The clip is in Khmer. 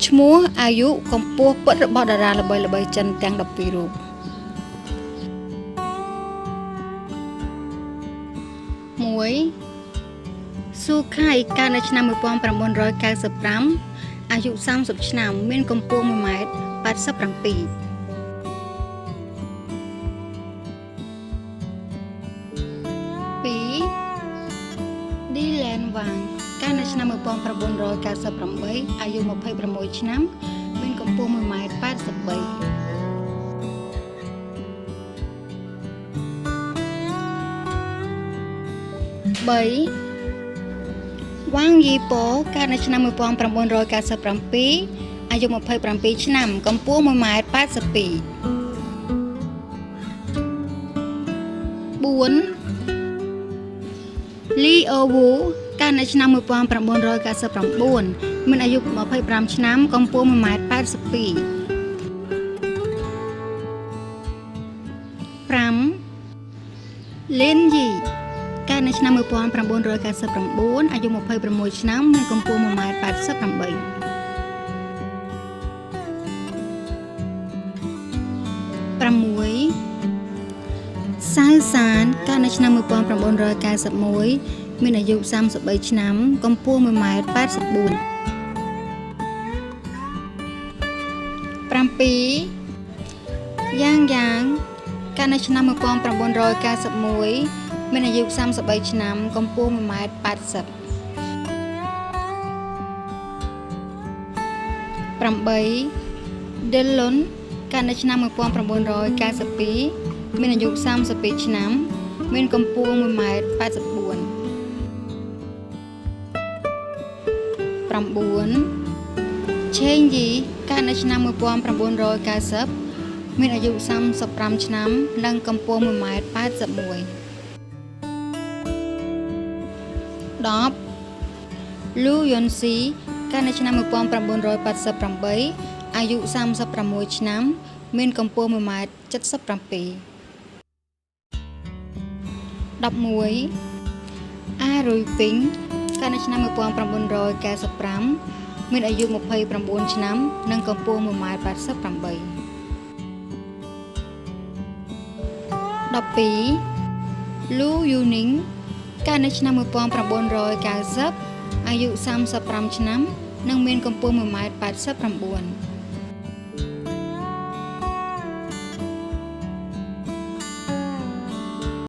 ឈ្មោះអាយុកម្ពស់ពិតរបស់តារាល្បីៗចិនទាំង12រូប1ស៊ូខៃកើតនៅឆ្នាំ1995អាយុ30ឆ្នាំមានកម្ពស់1ម៉ែត្រ87 2ឌីឡែនវ៉ាងកើតនៅឆ្នាំ1998អាយុ26ឆ្នាំមានកម្ពស់1ម៉ែត្រ83 3វ៉ាងយីប៉ូកើតនៅឆ្នាំ1997អាយុ27ឆ្នាំកម្ពស់1ម៉ែត្រ82 4លីអូវូកើតនៅឆ្នាំ1999មានអាយុ25ឆ្នាំកម្ពស់1ម៉ែត្រ82 5លិនយីកើតនៅឆ្នាំ1999អាយុ26ឆ្នាំមានកម្ពស់1ម៉ែត្រ88 6សាវសានកើតនៅឆ្នាំ1991មានអាយុ33ឆ្នាំកម្ពស់1ម៉ែត្រ84 7យ៉ាងយ៉ាងកើតនៅឆ្នាំ1991មានអាយុ33ឆ្នាំកម្ពស់1ម៉ែត្រ80 8ដិលលុនកើតនៅឆ្នាំ1992មានអាយុ32ឆ្នាំមានកម្ពស់1ម៉ែត្រ84 9ឆេងយីកើតនៅឆ្នាំ1990មានអាយុ35ឆ្នាំនិងកម្ពស់1ម៉ែត្រ81 10លូយុនស៊ីកើតនៅឆ្នាំ1988អាយុ36ឆ្នាំមានកម្ពស់1ម៉ែត្រ77 11អារុយពីងកើតនៅឆ្នាំ1995មានអាយុ29ឆ្នាំនិងកម្ពស់1ម៉ែត្រ88 12លូយូនីងកើតនៅឆ្នាំ1990អាយុ35ឆ្នាំនិងមានកម្ពស់1ម៉ែត្រ89